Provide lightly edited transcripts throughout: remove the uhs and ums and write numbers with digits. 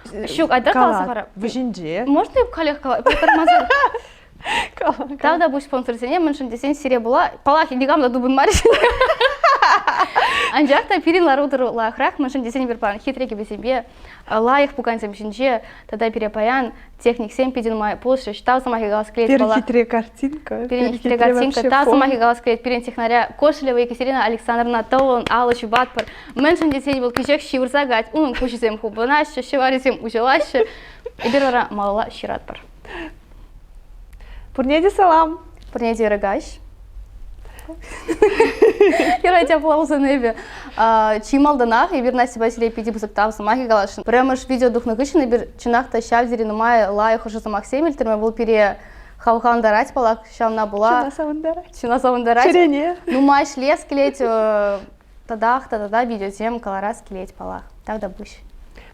Ҫук, айта каласа хара. Вӗҫӗнче. Можно эп халех калаймасӑр? Тавтапуҫ спонсорсене, мӗншӗн тесен сире пула, паллах, никам та тупӑнмарӗ. Анчах та пирӗн лару-тӑру лайӑхрах, мӗншӗн тесен эпир паян хитре кӗпесемпе, лайӑх пукансем ҫинче тата пире паян техниксем питӗ нумай пулӑшрӗҫ. Тав сӑмахӗ калас килет. Пирӗн хитре картинка. Пирӗн хитре картинка. Тав сӑмахӗ калас килет. Пирӗн технаря Кошелева Екатерина Александровна тӑвӑлӑн алӑ ҫупатпӑр. Мӗншӗн тесен вӑл кӗҫех ҫывӑрса каять, унӑн куҫӗсем хупӑнаҫҫӗ, ҫӑварӗсем уҫӑлаҫҫӗ. Эпир вара малалла ҫыратпӑр. Пурне те салам! Пурне те ырӑ каҫ. Юрать апла эпӗ. Чи малтанах эпир Настьӑпа сире питӗ пысӑк тав сӑмахӗ каласшӑн. Пӗрремӗш видео тухнӑ хыҫҫӑн эпир чӑнах та ҫав тери нумай лайӑх ӑшӑ сӑмахсем илтрӗмӗр. Вӑл пире хавхалантарать паллах, ҫавна пула. Чуна савӑнтарать. Чуна савӑнтарать. Чӗрене. Нумай ӗҫлес килет, татах та тата видеосем кӑларас килет паллах. Тавтапуҫ.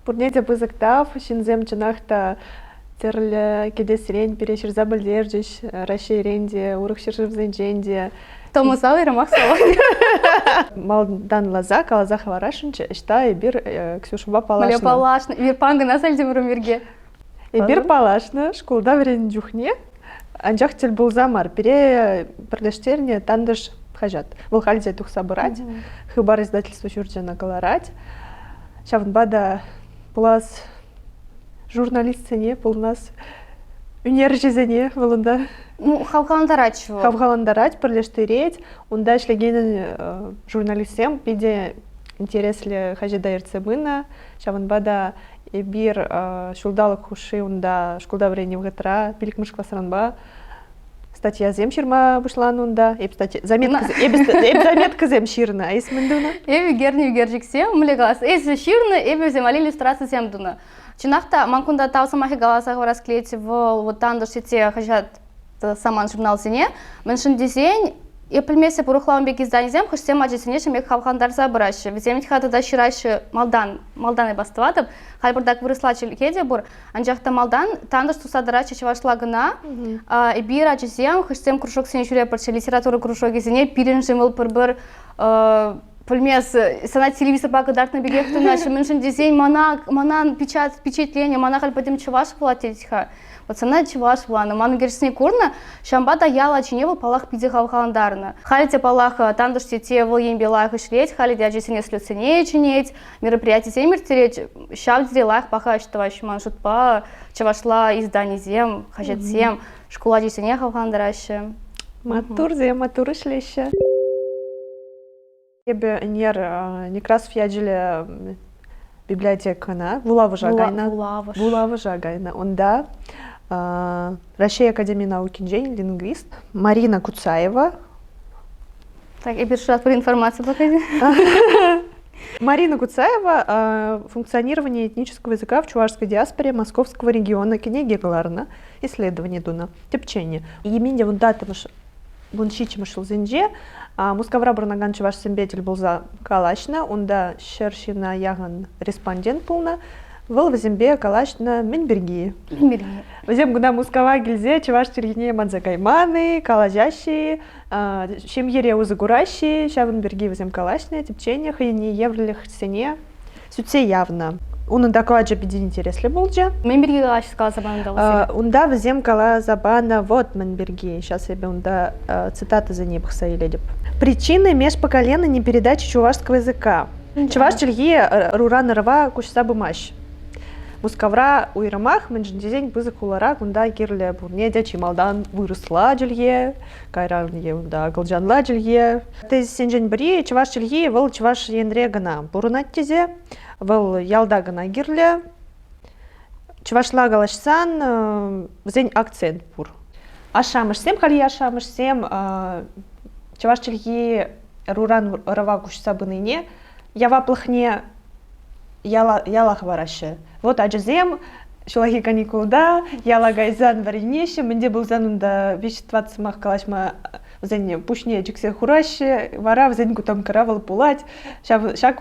Пурне те пысӑк тав. Ҫынсем чӑнах та тӗрлӗ кӗтесрен пире ҫырса пӗлтерчӗҫ. Раҫҫейрен те, урӑх ҫӗршывсенчен те. Томаса уйрӑмах салам. Малтанласа каласа хӑварасшӑнччӗ, ӑҫта эпир Ксюшӑпа паллашнӑ. Мӗнле паллашнӑ? Эпир пан кӑна сӗлтӗмӗр пирки. Эпир паллашнӑ шкулта вӗреннӗ чухне, анчах тӗл пулса мар, пире пӗрлештернӗ «Тантӑш» хаҫат. Вӑл халь те тухса пырать, Хыпар издательство ҫурчӗ ӑна кӑларать. Ҫавӑнпа та пулас журналистсене, пулас ӳнерҫӗсене вӑл унта Ну, хавхалантарать вӑл. Хавхалантарать, пӗрлештерет. Унта ӗҫлекен журналистсем питӗ интереслӗ хаҫата ертсе пынӑ. Ҫавӑнпа та эпир ҫулталӑк хушши унта шкулта вӗреннӗ вӑхӑтра пиллӗкмӗш класранпа статьясем ҫырма пуҫланӑ унта. Эп статья, эп заметкӑсем ҫырнӑ. А эс мӗн тунӑ? Эп ӳкернӗ ӳкерчӗксем, мӗнле калас, эсӗ ҫырнӑ, эпӗ вӗсем валли иллюстрацисем тунӑ. Чӑнах та, ман кунта тав сӑмахӗ каласа хӑварас килет, вӑл вот Тантӑш сетьте хаҫат саман журналсене. Мӗншӗн тесен, эп пӗлместӗп урӑхла ун пек изданисем хӑшсем ачасене ҫӗмек хавхалантарса пыраҫҫӗ. Вӗсем вӗт-ха тата ҫыраҫҫӗ малтан, малтан эп астӑватӑп. Халь пӑртак вырӑсла чӗлхе те пур. Анчах та малтан Тантӑш туса тӑратчӗ чӑвашла кӑна. Эпир ачасем хӑшсем кружоксене ҫӳрепӗрччӗ, литература кружокӗсене пирӗншӗн вӑл пӗр-пӗр пӗлмес, сана телевизорпа кӑтартнӑ пекех туйӑнаҫҫӗ. Мӗншӗн тесен мана, мана печат, пичетленӗ, мана халь пӗтӗм чӑваш пулать тет-ха. Вот сана чӑваш вуланӑ, ман ӳкерчӗксене курнӑ, ҫавӑнпа та ял ачине вӑл, паллах, питӗ хавхалантарнӑ. Халӗ те, паллах, Тантӑш тете вӑл енпе лайӑх ӗҫлет, халӗ те ачасене слетсене чӗнет, мероприятисем ирттерет. Ҫав тери лайӑх паха ӗҫ тӑваҫҫӗ ман шутпа. Чӑвашла изданисем, хаҫатсем шкул ачисене хавхалантараҫҫӗ. Маттурсем, маттур ӗҫлеҫҫӗ. Эпӗ ӗнер Некрасов ячӗллӗ библиотекӑна вулавӑша кайнӑ. Вулавӑш. Вулавӑша кайнӑ. Унта Раҫҫей академи наукинчен лингвист Марина Куцаева. Так, эпир шыратпӑр информаци пока. Марина Куцаева «Функционирование этнического языка в чувашской диаспоре Московского региона» кӗнеке кӑларнӑ, исследовани тунӑ, тӗпченӗ. Емен те унта 17-мӗш ҫулсенче Мускавра пурӑнакан чӑвашсемпе тӗл пулса калаҫнӑ. Унта 100 ҫынна яхӑн респондент пулнӑ. Вӑл вӗсемпе калаҫнӑ мӗн пирки? Мӗн пирки? Вӗсем кунта Мускава килсе чӑваш чӗлхине манса кайман-и, калаҫаҫҫӗ-и, ҫемьере усӑ кураҫҫӗ-и, ҫавӑн пирки вӗсем калаҫнӑ, тӗпченӗ, хӑйне евӗрлӗхсене сӳтсе явнӑ. Унӑн доклачӗ питӗ интереслӗ пулчӗ. Мӗн пирки каласа панӑ вӗсем? Унта вӗсем каласа панӑ вот мӗн пирки. Сейчас эпӗ унта цитатӑсене пӑхса илетӗп. Причины межпоколенной передачи чувашского языка. Чӑваш чӗлхи ӑруран ӑрӑва куҫса пымасть. Мускавра уйрӑмах, мӗншӗн тесен пысӑк хулара кунта кирлӗ пурне те чи малтан вырӑсла чӗлхе, кайран е унта акӑлчанла чӗлхе. Тезиссенчен пӗри чӑваш чӗлхи вӑл Чӑваш Енре кӑна пурӑнать тесе, вӑл ялта кӑна кирлӗ. Чӑвашла калаҫсан вӗсен акцент пур. Ашшӗ-амӑшсем, хальхи ашшӗ-амӑшсем чӑваш чӗлхи ӑруран ӑрӑва куҫса пынине яваплӑхне яла, яла хӑвараҫҫӗ. Вот ачасем ҫуллахи каникулта яла кайсан вӗренеҫҫӗ, мӗн те пулсан унта виҫ-тӑват сӑмах калаҫма вӗсен пуҫне чиксе хураҫҫӗ, вара вӗсен кутамккара вӑл пулать. Ҫав, ҫак,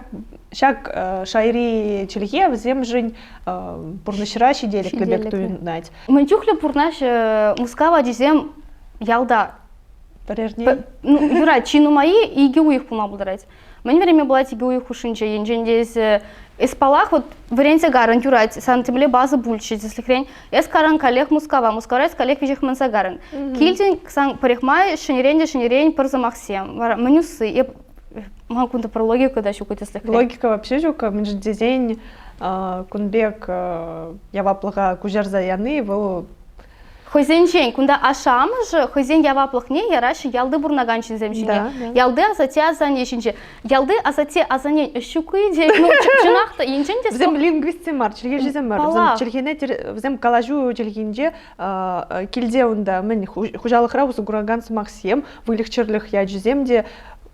ҫак шайри чӗлхе вӗсемшӗн пурнӑҫра ҫителӗклӗ пек туйӑнать. Мӗн чухлӗ пурнаҫ Мускав ачисем ялта? Пӗр эрне? Ну, юрать, чи нумайи икӗ уйӑх пулма пултарать. Мӗн вӗренме пулать икӗ уйӑх хушшинче? Енчен те эсӗ эс паллах, вот вӗренсе карӑн, юрать, сан темле база пулчӗ, тӗслӗхрен, эс карӑн каллех Мускава, Мускавра эс каллех веҫех манса карӑн. Килтӗн сан пӗрехмай ҫӗнӗрен те ҫӗнӗрен пӗр сӑмахсем. Вара мӗн усси? Эп ман кунта пӗр логика та ҫук тӗслӗхре. Логика вообще ҫук, мӗншӗн тесен кун пек яваплӑха куҫарса яни вӑл Хӑйсенчен кунта ашшӗ-амӑшӗ хӑйсен яваплӑхне яраҫҫӗ ялти пурӑнакан ҫынсем ҫине. Да, да. Ялти асатте-асанне ҫинче. Ялти асатте-асаннен ӗҫ ҫук-и те? Ну, чӑнах та, енчен те... Вӗсем лингвистсем мар, чӗлхеҫӗсем мар. Вӗсем чӗлхене, вӗсем калаҫу чӗлхинче килте унта мӗн хуҫалӑхра усӑ куракан сӑмахсем, выльӑх-чӗрлӗх ячӗсем те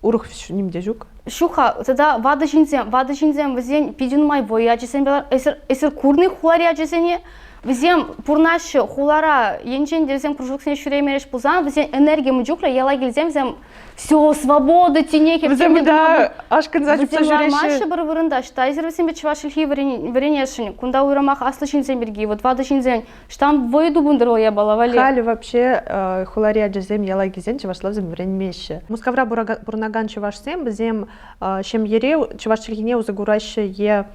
урӑх ним те ҫук. Ҫук-ха, тата ватӑ ҫынсем, ватӑ ҫынсем вӗсен питӗ нумай вӑй ачисемпе эсир, эсир курни хулари ачасене? Вӗсем пурӑнаҫҫӗ хулара, енчен те вӗсем кружоксене ҫӳремерӗҫ пулсан, вӗсен энерги мӗн чухлӗ, яла килсен вӗсем все, свобода, тинех. Вӗсем да ашкӑнса чупса ҫӳреҫҫӗ. Лармаҫҫӗ пӗр вырӑнта. Ӑҫта эсир вӗсемпе чӑваш чӗлхи вӗренесшӗн? Кунта уйрӑмах аслӑ ҫынсем пирки, вот ватӑ ҫынсен, ӑҫтан вӑй тупӑнтӑр вӑл япала валли? Халӗ вообще хулари ачасем яла килсен чӑвашла вӗсем вӗренмеҫҫӗ. Мускавра пурӑнакан чӑвашсем вӗсем ҫемьере чӑваш чӗлхине усӑ кураҫҫӗ е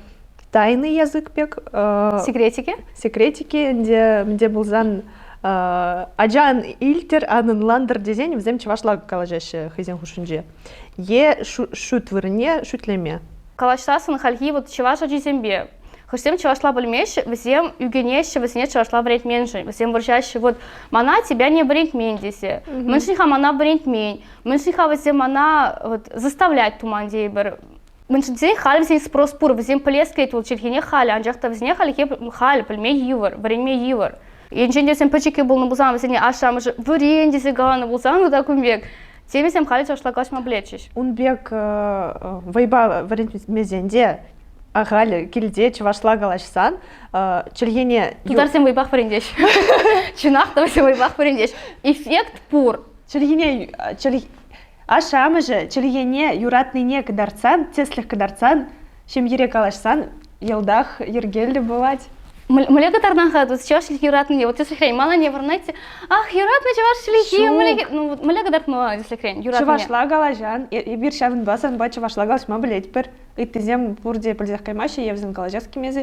тайный язык пек. Секретики? Секретики ӗнтӗ мӗнте пулсан ачан илтӗр, ан ӑнлантӑр тесен вӗсем чӑвашла калаҫаҫҫӗ хӑйсен хушшинче. Е шӳт вырӑнне шӳтлеме. Калаҫсассӑн хальхи вот чӑваш ачисемпе хӑшсем чӑвашла пӗлмеҫҫӗ, вӗсем ӳкӗнеҫҫӗ, вӗсене чӑвашла вӗрентменшӗн. Вӗсем вӑрҫаҫҫӗ, вот мана тебя не вӗрентмен тесе. Мӗншӗн-ха мана вӗрентмен? Мӗншӗн-ха вӗсем мана вот заставлять туман тейӗпӗр. Мӗншӗн тесен халь вӗсен спрос пур, вӗсем пӗлес килет вӑл чӗлхене халӗ, анчах та вӗсене хальхи халь пӗлме йывӑр, вӗренме йывӑр. Енчен те вӗсем пӗчӗккӗ пулнӑ пулсан, вӗсене ашшӗ-амӑшӗ вӗрен тесе каланӑ пулсан, ну та кун пек, те вӗсем халӗ чӑвашла калаҫма пӗлетчӗҫ. Ун пек вӑйпа вӗрентмесен те ахаль килте чӑвашла калаҫсан чӗлхене... Тутарсем вӑйпах вӗрентеҫҫӗ. Чӑнах та вӗсем вӑйпах вӗрентеҫҫӗ. Эффект пур. Чӗлхене Ашшӗ-амӑшӗ чӗлхене юратнине кӑтартсан, тӗслӗх кӑтартсан, ҫемьере калаҫсан йӑлтах йӗркеллӗ пулать. Мӗнле кӑтартнӑ-ха тут чӑваш чӗлхи юратнине? Вот тӗслӗхрен, мана не вырнать. Ах, юратнӑ чӑваш чӗлхи, мӗнле, ну, вот мӗнле кӑтартмалла тӗслӗхрен юратнине? Чӑвашла калаҫан, эпир ҫавӑнпа санпа чӑвашла калаҫма пӗлетпӗр. Ыттисем пурте пӗлсех каймаҫҫӗ, е вӗсем калаҫас килмест,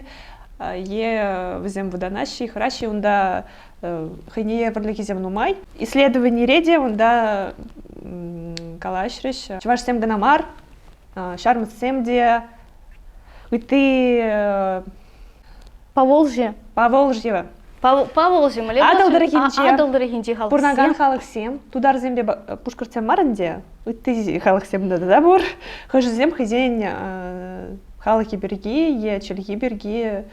е вӗсем вӑтанаҫҫӗ, хӑраҫҫӗ унта хӑйне евӗрлӗхӗсем нумай. Исследованире те унта калаҫрӗҫ. Чӑвашсем кӑна мар, ҫармӑссем те, ытти Поволжье. Поволжье. Поволжье, Атӑл тӑрӑхӗнче. Атӑл тӑрӑхӗнчи халӑхсем. Пурӑнакан халӑхсем, тутарсемпе пушкӑртсем мар ӗнтӗ, ытти халӑхсем те тата пур. Хӑшӗсем хӑйсен халӑхӗ пирки е чӗлхи пирки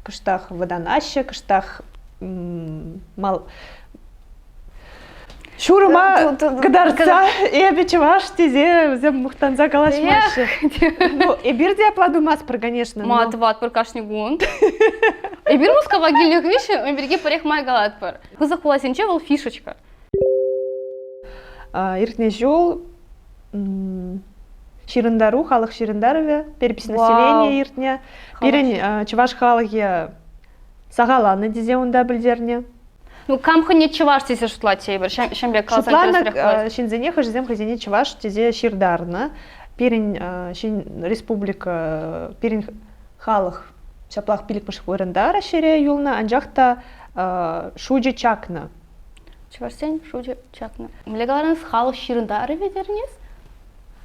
кӑштах вӑтанаҫҫӗ, кӑштах мал ҫурӑма кӑтартса эпӗ чӑваш тесе вӗсем мухтанса калаҫмаҫҫӗ. Ну, эпир те апла тумастпӑр, конечно. Ма тӑватпӑр кашни кун. Эпир Мускава килнӗ хыҫҫӑн ун пирки пӗрех май калатпӑр. Пысӑк хуласенче вӑл фишечка. Иртнӗ ҫул ҫырӑнтару, халӑх ҫырӑнтарӑвӗ, перепись населения иртнӗ. Пирӗн чӑваш халӑхӗ сахалланнӑ тесе унта пӗлтернӗ. Ну, кам хӑйне чӑваш тесе шутлать тейӗпӗр, ҫын пек каласан Шутланӑ ҫынсене хӑшӗсем хӑйсене чӑваш тесе ҫыртарнӑ. Пирӗн ҫын республика, пирӗн халӑх ҫаплах пиллӗкмӗш вырӑнта Раҫҫейре юлнӑ, анчах та шучӗ чакнӑ. Чӑвашсен шучӗ чакнӑ. Мӗнле каларӑнс, халӑх ҫырӑнтарӑвӗ терӗнес?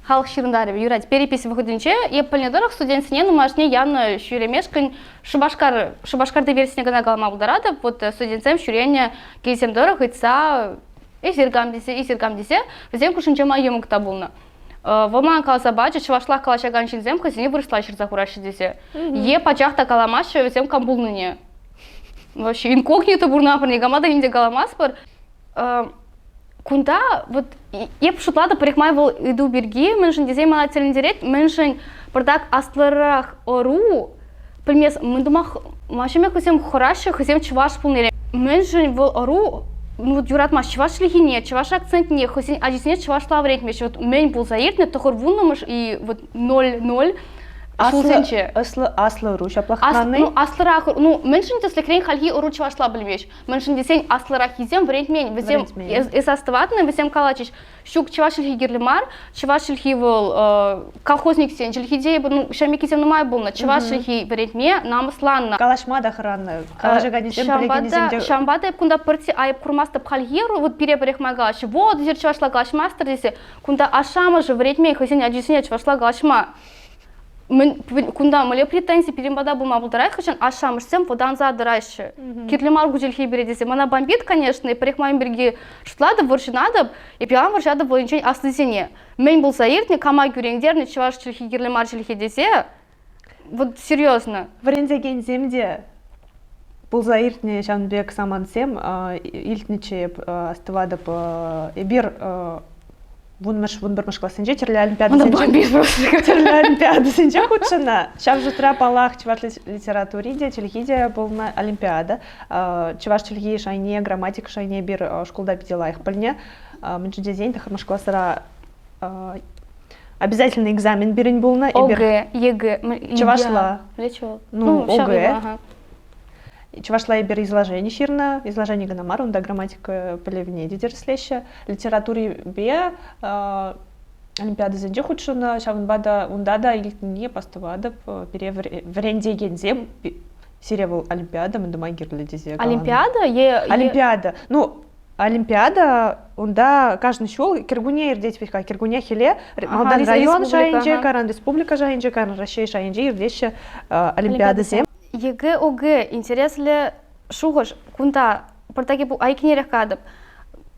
Халӑх ҫырӑнтарӑвӗ юрать. Перепись вӑхӑтӗнче эп пӗлнӗ тӑрӑх студентсене нумайӑшне янӑ ҫӳремешкӗн Шупашкар, Шупашкарти версине кӑна калама пултаратӑп. Вот студентсем ҫӳренӗ килсем тӑрӑх ыйтса эсир кам тесе, эсир кам тесе вӗсем хушшинче ман йӑмӑк та пулнӑ. Вӑл мана каласа пачӗ, чӑвашлах калаҫакан ҫынсем хӑйсене вырӑсла ҫырса хураҫҫӗ тесе. Е пачах та каламаҫҫӗ вӗсем кам пулнине. Вообще инкогнито пурӑнатпӑр, никама та ним те каламастпӑр. Кунта вот эп шутлатӑп пӗрехмай вӑл ыйту пирки, мӗншӗн тесен мана тӗлӗнтерет, мӗншӗн пӑртак аслӑрах ӑру пӗлмес, мӗн тума маҫемех вӗсем хӑраҫҫӗ, хӑйсем чӑваш пулнӑрен. Мӗншӗн вӑл ӑру ну, вот юратмасть чӑваш чӗлхине, чӑваш акцентне, хӑйсен ачисене чӑвашла вӗрентмеҫҫӗ. Вот мӗн пулса иртнӗ тӑхӑр вуннӑмӗш и вот ноль ноль. Ҫулсенче. Аслӑ, аслӑ ӑру ҫаплах калани? Ну, аслӑрах, ну, мӗншӗн тӗслӗхрен хальхи ӑру чӑвашла пӗлмест? Мӗншӗн тесен аслӑраххисем вӗрентмен. Вӗсем эс астӑватӑн, вӗсем калатчӗҫ, ҫук, чӑваш чӗлхи кирлӗ мар, чӑваш чӗлхи вӑл колхозниксен чӗлхи те, ну, ҫамиккисем нумай пулнӑ. Чӑваш чӗлхи вӗрентме намӑсланнӑ. Калаҫма та хӑранӑ. Калаҫаканӗсем, пӗлекенӗсем те. Ҫавӑнпа та эп кунта пӗртте айӑп курмастӑп. Хальхи ӑру вот пире пӗрех май калаҫҫӗ. Вот, эсир чӑвашла калаҫмастӑр тесе. Кунта ашшӗ-амӑшӗ вӗрентмен хӑйсен ачисене чӑвашла калаҫма. Мӗн, кунта мӗнле претензи пирӗн пата пулма пултарать, хӑҫан ашшӗ-амӑшсем вӑтанса тӑраҫҫӗ. Кирлӗ мар ку чӗлхе пире тесе. Мана бомбит, конечно, пӗрех ман пирки шутлатӑп, вӑрҫӑнатӑп, эп ялан вӑрҫатӑп вӑйӗнчен аслисене. Мӗн пулса иртнӗ, кама кӳрентернӗ чӑваш чӗлхи кирлӗ мар чӗлхе тесе, вот серьезно. Вӗрентекенсем те пулса иртнӗ ҫавӑн пек самантсем илтнӗччӗ эп, астӑватӑп, эпир вунмӗш, вунпӗрмӗш классенче тӗрлӗ олимпиадӑсенче тӗрлӗ олимпиадӑсенче хутшӑннӑ. Ҫав шутра, паллах, чӑваш литератури те, чӗлхи те пулнӑ олимпиада. Чӑваш чӗлхи шайне, грамматика шайне эпир шкулта питӗ лайӑх пӗлнӗ. Мӗншӗн тесен тӑххӑрмӗш класра обязательный экзамен пирӗн пулнӑ. ОГЭ, ЕГЭ. Чӑвашла. Ну, ОГЭ. Чӑвашла эпир изложени ҫырнӑ. Изложени кӑна мар, унта грамматика пӗлӗвне те тӗрӗслеҫҫӗ. Литературипе олимпиадӑсенче хутшӑннӑ, ҫавӑнпа та унта та илтнине пастӑватӑп. Пире вӗрентекенсем сире вӑл олимпиада мӗн тума кирлӗ тесе каланӑ. Олимпиада е Олимпиада. Ну, Олимпиада унта кашни ҫул кӗркунне иртет вӗт-ха. Кӗркунне хӗле малтан район шайӗнче, кайран республика шайӗнче, кайран Раҫҫей шайӗнче иртеҫҫӗ олимпиадӑсем. ЕГЭ, ОГЭ интереслӗ шухӑш. Кунта пӑртаки айккинерех катӑп.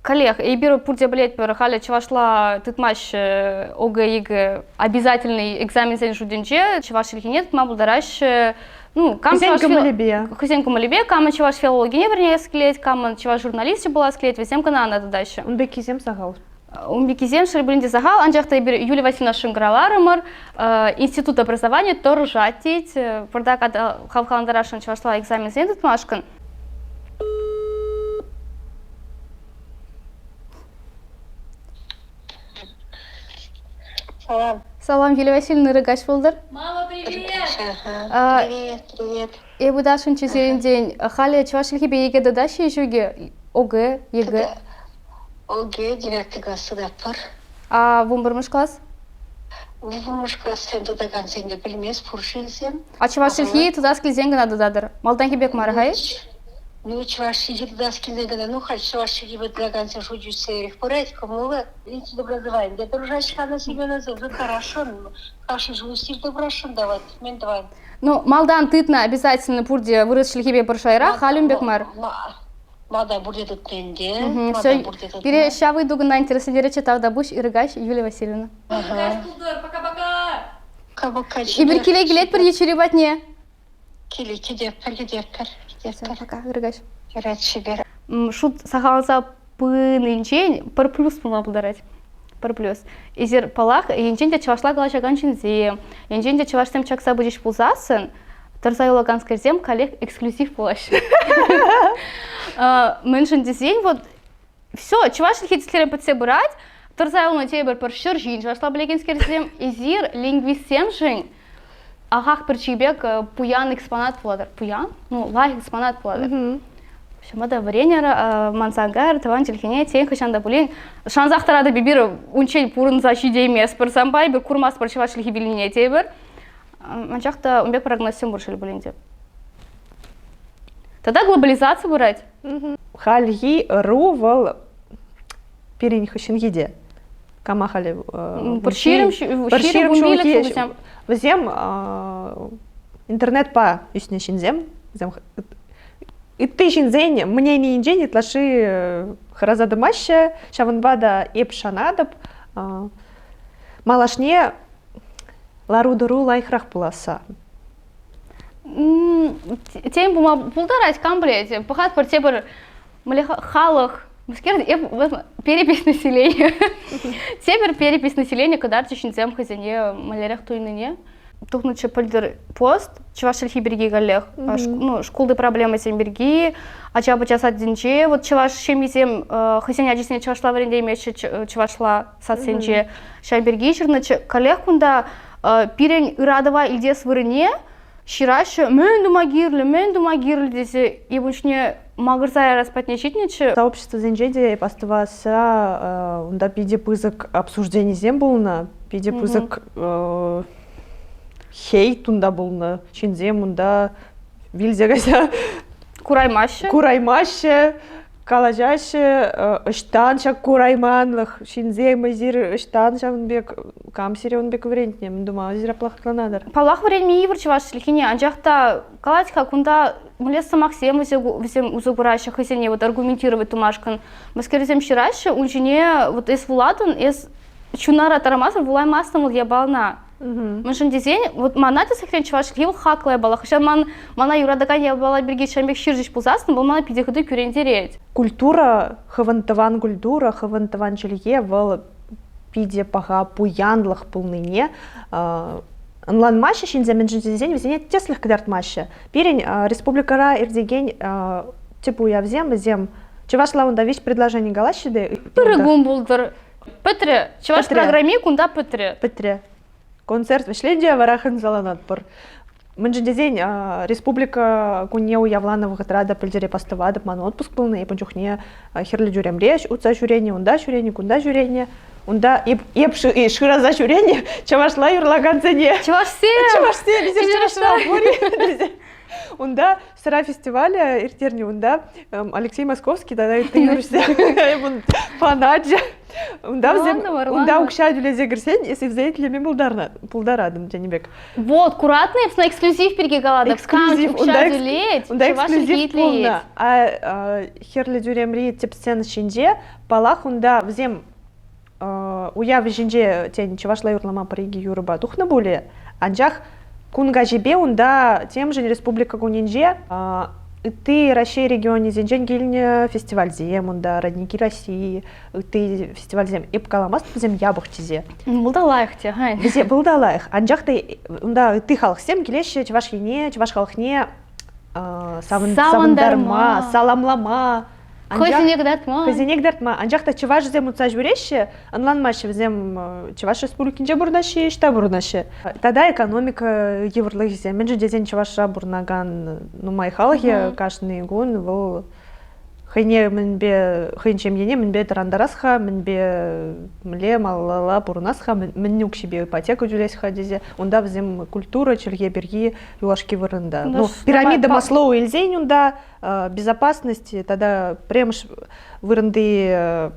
Каллех, эпир пурте пӗлетпӗр, халӗ чӑвашла тытмаҫҫӗ ОГЭ, ЕГЭ обязательный экзаменсен шутӗнче чӑваш чӗлхине тытма пултараҫҫӗ. Ну, кам хӑйсен кӑмӑлӗпе. Хӑйсен кӑмӑлӗпе, камӑн чӑваш филологине вӗренес килет, камӑн чӑваш журналисчӗ пулас килет, вӗсем кӑна ӑна тытаҫҫӗ. Ун пеккисем сахал. Ун пеккисем шел пулин те сахал, анчах та эпир Юлия Васильевна шӑнкӑравларӑмӑр, институт образования тӑрӑшать тет, пӑртак хавхалантарасшӑн чӑвашла экзаменсем тытмашкӑн. Салам. Салам, Юлия Васильевна, ырӑ каҫ пултӑр. Мама, привет! Привет, привет. Эпӗ Дашӑнччӗ сирӗнтен. Халӗ чӑваш чӗлхипе ЕГЭ тытаҫҫӗ-и ҫук-и? ОГЭ, ЕГЭ. ОГЭ девятый класс тытатпӑр. А вунпӗрмӗш класс? Вунпӗрмӗш классем тытакансем те пӗлмест пур ҫынсем. А чӑваш чӗлхи тытас килсен кӑна тытатӑр. Малтанхи пек мар-ха-и? Ну, чӑваш чӗлхи тытас килсен кӑна, ну, халь чӑваш чӗлхипе тытакансен шучӗ ӳссе пырать, кӑмӑллӑ. Институт образования те тӑрӑшаҫҫӗ-ха Семеновсем, ытларахшӑн, кашни ҫул ӳстерсе пырасшӑн та вот, мӗн тӑван. Ну, малтан тытнӑ обязательно пурте вырӑс чӗлхипе пӗр шайра, халь ун пек мар. Малтан пурте тытнӑ ӗнтӗ. Все, пире ҫав ыйту кӑна интереслентеретчӗ. Тавтапуҫ, ырӑ каҫ, Юлия Васильевна. Ырӑ каҫ пултӑр. Пока-пока. Пока-пока. Эпир киле килетпӗр Ечери патне. Киле килетпӗр, килетпӗр, килетпӗр. Пока, ырӑ каҫ. Юрать, чипер. Шут сахалланса пынинчен пӗр плюс пулма пултарать. Пӗр плюс. Эсир, паллах, енчен те чӑвашла калаҫакан ҫынсем, енчен те чӑвашсем чакса пычӗҫ пулсассӑн, тӑрса юлаканскерсем каллех эксклюзив пулаҫҫӗ. Мӗншӗн тесен вот все, чӑваш чӗлхи тӗслӗрен пӗтсе пырать, тӑрса юлнӑ тепӗр пӗр ҫӗр ҫын чӑвашла пӗлекенскерсем, эсир лингвистсемшӗн ахах пӗрчи пек пуян экспонат пулатӑр. Пуян? Ну, лайӑх экспонат пулатӑр. Ҫавӑнпа та вӗренӗр, манса кайӑр тӑван чӗлхене тен хӑҫан та пулин шансах тӑратӑп эпир унччен пурӑнса ҫитейместпӗр санпа, эпир курмастпӑр чӑваш чӗлхи вилнине тейӗпӗр. Анчах та ун пек прогнозсем пур шел пулин те. Тата глобализаци пырать. Хальхи ӑру вӑл пирӗн хыҫҫӑнхи те. Кама халӗ пӗр 20 ҫулхи вӗсем интернетпа ӳснӗ ҫынсем, вӗсем ытти ҫынсен мненийӗнчен ытлашши хӑраса тӑмаҫҫӗ, ҫавӑнпа та эп шанатӑп, малашне лару-тӑру лайӑхрах пуласса. Тем пулма пултарать, кам пӗлет. Пӑхатпӑр тепӗр халӑх мӗскер перепись населения. Тепӗр перепись населения кӑтарчӗ ҫынсем хӑйсене мӗнлерех туйнине. Тухнӑччӗ пӗлтӗр пост чӑваш чӗлхи пирки каллех. Ну, шкулти проблемӑсем пирки, ача-пӑча садӗнче вот чӑваш ҫемйисем хӑйсен ачисене чӑвашла вӗрентеймеҫҫӗ чӑвашла садсенче. Ҫав пирки ҫырнӑччӗ. Каллех кунта. Пирӗн ыратӑва илтес вырӑнне ҫыраҫҫӗ, мӗн тума кирлӗ, мӗн тума кирлӗ тесе эп ун ҫине макӑрса ярас патне ҫитнӗччӗ. Сообществосенче те эп астӑвасса унта питӗ пысӑк обсужденисем пулнӑ, питӗ пысӑк хейт унта пулнӑ. Ҫынсем унта вилсе кайса кураймаҫҫӗ. Кураймаҫҫӗ, калаҫаҫҫӗ, ӑҫтан ҫак курайманлӑх, ҫынсем эсир ӑҫтан ҫавӑн пек, кам сире ун пек вӗрентнӗ, мӗн тума эсир апла хӑтланатӑр? Паллах, вӗренме йывӑр чӑваш чӗлхине, анчах та калать-ха, кунта мӗнле сӑмахсем вӗсем усӑ кураҫҫӗ хӑйсене вот аргументировать тумашкӑн. Мӗскерсем ҫыраҫҫӗ, ун ҫине вот эс вулатӑн, эс чунара тарамасӑр вулаймастӑн вӑл япалана. Мӗншӗн тесен, вот мана тӗслӗхрен чӑваш чӗлхи вӑл хаклӑ япала. Хӑҫан ман мана юратакан япала пирки ҫавӑн пек ҫырчӗҫ пулсассӑн, вӑл мана питӗ хытӑ кӳрентерет. Культура, хӑвӑн тӑван культура, хӑвӑн тӑван чӗлхе вӑл питӗ паха пуянлӑх пулнине ӑнланмаҫҫӗ ҫынсем, мӗншӗн тесен вӗсене тӗслӗх кӑтартмаҫҫӗ. Пирӗн республикӑра иртекен тӗп уявсем вӗсем чӑвашла унта виҫ предложени калаҫҫӗ те. Ырӑ кун пултӑр. Пӗтрӗ. Чӑваш пӗтрӗ. программи кунта пӗтрӗ. Пӗтрӗ. Концерт вӗҫленчӗ, вара хӑнсаланатпӑр. Мӗншӗн тесен республика кунне уявланӑ вӑхӑтра та пӗлтере пастӑватӑп, ман отпуск пулнӑ, эп ун чухне Хӗрлӗ тӳремре утса ҫӳренӗ, унта ҫӳренӗ, кунта ҫӳренӗ. Унта эп, эп шыраса ҫӳренӗ чӑвашла юрлакансене. Чӑвашсем! Чӑвашсем, эсир чӑвашла пур-и? Унта Сӑра фестивалӗ ирттернӗ унта Алексей Московский тата ытти юрӑҫсем фаначӗ. Унта вӗсем унта укҫа тӳлесе кӗрсен эсӗ вӗсене итлеме пултарнӑ пултаратӑн тенӗ пек. Вот, куратнӑ эп эксклюзив пирки калатӑп. Эксклюзив. Укҫа тӳлет, унта эксклюзив пулнӑ. А Хӗрлӗ тӳремри тӗп сцена ҫинче паллах унта вӗсем уяв вӗҫӗнче, тен, чӑвашла юрлама пӗр-икӗ юрӑпа тухнӑ пулӗ, анчах кун каҫипе унта темшӗн республика кунӗнче ытти Раҫҫей регионӗсенчен килнӗ фестивальсем унта, Родники России, ытти фестивальсем. Эп каламастӑп вӗсем япӑх тесе. Вӑл та лайӑх те, хай. Вӗсем вӑл та лайӑх. Анчах та унта ытти халӑхсем килеҫҫӗ Чӑваш Ене, чӑваш халӑхне савӑнтарма, саламлама. Хӑйсене кӑтартма. Хӑйсене кӑтартма. Анчах та чӑвашсем утса ҫӳреҫҫӗ, ӑнланмаҫҫӗ вӗсем Чӑваш Республикинче пурӑнаҫҫӗ, ӑҫта пурӑнаҫҫӗ. Тата экономика йывӑрлӑхӗсем. Мӗншӗн тесен Чӑвашра пурӑнакан нумай халӑхӗ кашни кун вӑл хӑйне мӗнпе, хӑйӗн ҫемйине мӗнпе тӑрантарас-ха, мӗнпе мӗнле малалла пурӑнас-ха, мӗн укҫипе ипотека тӳлес-ха тесе. Унта вӗсем культура, чӗлхе пирки юлашки вырӑнта. Ну, пирамида Маслоу илсен унта безопасность тата пӗрремӗш вырӑнти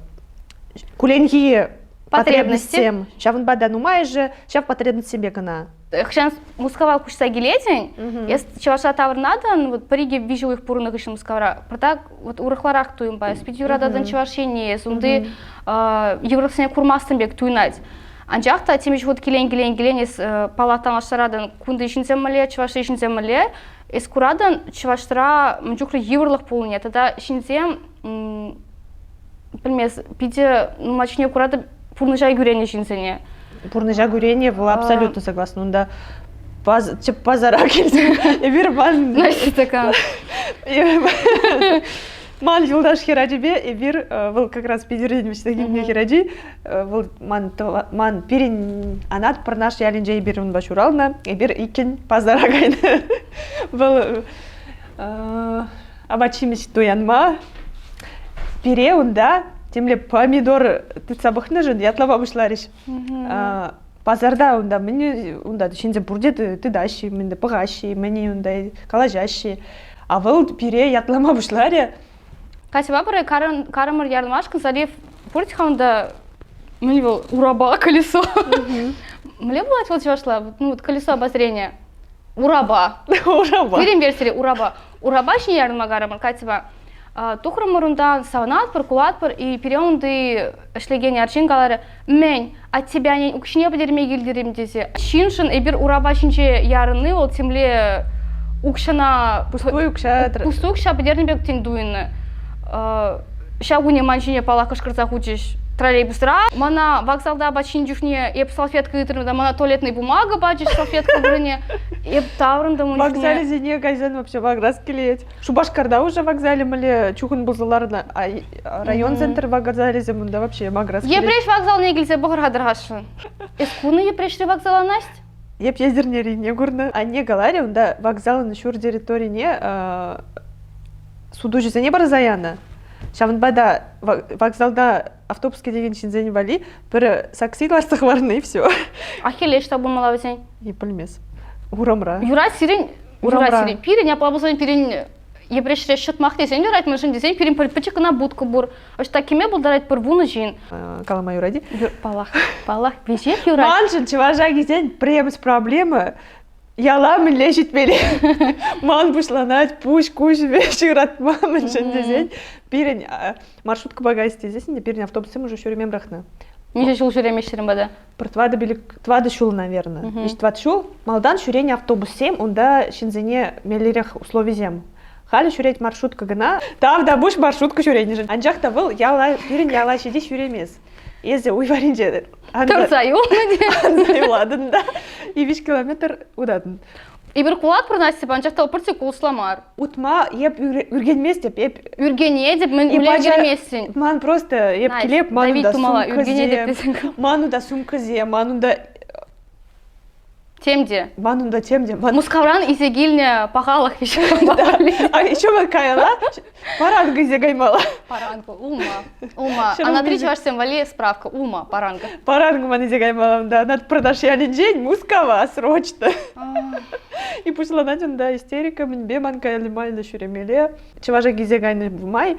кулленхи потребностьсем. Ҫавӑнпа та нумайӑшӗ ҫав потребностьсемпе кӑна. Хӑҫан Мускава куҫса килетӗн, эс Чӑваша таврӑнатӑн, вот пӗр-икӗ виҫӗ уйӑх пурӑннӑ хыҫҫӑн Мускавра, пӑртак вот урӑхларах туйӑмпа, эс питӗ юрататӑн Чӑваш Ене, эс унти йывӑрлӑхсене курмастӑн пек туйӑнать. Анчах та темиҫе хут килен-килен-килен эс паллах танлаштаратӑн, кунти ҫынсем мӗнле, Чӑвашри ҫынсем мӗнле, Эс куратӑн, чӑвашра мӗн чухлӗ йывӑрлӑх пулнине тата ҫынсем пӗлмес, питӗ нумай чухне куратӑп пурнӑҫа кӳреннӗ ҫынсене. Пурнӑҫа кӳрени вӑл абсолютно согласна. Унта тӗп пасара килсе эпир ман Настя такая. Ман юлташ хӗрачипе эпир вӑл как раз Питӗртен вӗҫсе килнӗ хӗрачи вӑл ман ман пирӗн Анат Пӑрнаш ялӗнче эпир унпа ҫуралнӑ. Эпир иккӗн пасара кайнӑ. Вӑл апат-ҫимӗҫ туянма пире унта темле помидор тытса пӑхнӑшӑн ятлама пуҫларӗҫ. Пасарта унта мӗн унта ҫынсем пурте тытаҫҫӗ, мӗн пӑхаҫҫӗ, мӗн унта калаҫаҫҫӗ. А вӑл пире ятлама пуҫларӗ. Катьӑпа пӗр карӑмӑр ярӑнмашкӑн залив пур-ха унта мӗн вӑл урапа колесо. Мӗнле пулать вӑл чӑвашла? Ну, вот колесо обозрения. Урапа. Урапа. Пирӗн версире урапа. Урапа ҫине ярӑнма карӑмӑр Катьӑпа. Тухрӑмӑр унтан, савӑнатпӑр, кулатпӑр, и пире унти ӗҫлекен арҫын каларӗ, мӗн, аттепе аннен укҫине пӗтерме килтӗр-им тесе. Ҫыншӑн эпир урапа ҫинче ярӑнни вӑл темле укҫана пустуй укҫа пустуй укҫа пӗтернӗ пек тен туйӑннӑ. Ҫав куне ман ҫине паллах кӑшкӑрса хучӗҫ троллейбусра. Мана вокзалта апат ҫинӗ чухне эп салфетка ыйтрӑм та мана туалетный бумага пачӗҫ салфетка вырӑнне. Эп таврӑнтӑм ун чухне. Вокзалӗсене кайсан вообще макӑрас килет. Шупашкарта уже вокзалӗ мӗнле чухӑн пулса ларнӑ, район центр вокзалӗсем унта вообще макӑрас килет. Йӗпреҫ вокзалне килсе пӑхӑр-ха тӑрхасшӑн. Эс курнӑ Йӗпреҫри вокзала, Настя? Эп Етӗрнерине курнӑ. Анне каларӗ, унта вокзалӑн ҫур территорине сутуҫӑсене парса янӑ. Ҫавӑнпа та вокзалта автобус кӗтекен ҫынсен валли пӗр сакси лартса хӑварнӑ и все. А хӗлле ӑҫта пулмалла вӗсен? Не пӗлмес. Урамра. Юрать сирӗн, юрать сирӗн. Пирӗн апла пулсан пирӗн Йӗпреҫре ҫӑтмах тесен юрать, мӗншӗн тесен пирӗн пӗр пӗчӗк кӑна будка пур. Ӑҫта кӗме пултарать пӗр вунӑ ҫын. Калама юрать-и? Паллах, паллах, веҫех юрать. Маншӑн чӑваша килсен премс проблема яла мӗнле ҫитмелле? Ман пуҫланать пуҫ куҫӗпе ҫыратма мӗншӗн тесен пирӗн маршруткӑпа кайс тесессӗн те пирӗн автобуссем уже ҫӳреме пӑрахнӑ. Миҫе ҫул ҫӳремеҫҫӗ пата? Пӗр тӑватӑ пилӗк тӑватӑ ҫул, наверное. Виҫ тӑват ҫул малтан ҫӳренӗ автобуссем, унта ҫынсене меллӗрех условисем. Халӗ ҫӳрет маршрутка кӑна. Тавтапуҫ маршрутка ҫӳренӗшӗн. Анчах та вӑл яла, пирӗн яла ҫити ҫӳремест. Эсӗ уй варринче тӑрса юлнӑ те. Анса юлатӑн та и виҫ километр утатӑн. Эпир кулатпӑр, Настя, анчах та пӗртте кулӑшла мар. Утма эп ӳркенместӗп, эп Ӳркенетӗп, мӗн ӳркенместӗн? Ман просто эп килеп, ман унта сумкӑсем, ман унта сумкӑсем, ман унта Тем те. Ман унта тем те. Мускавран илсе килнӗ пахалӑх еще. А еще ман каяла паранга илсе каймалла. Паранга, улма. Улма. Анатри чӑвашсем валли справка. Улма, паранга. Паранга ман илсе каймалла унта. Анат продаж ялӗнчен Мускава срочно. И пуҫланать унта истерика, мӗнпе ман каялла ҫӳремелле. Чӑваша килсе кайнӑ май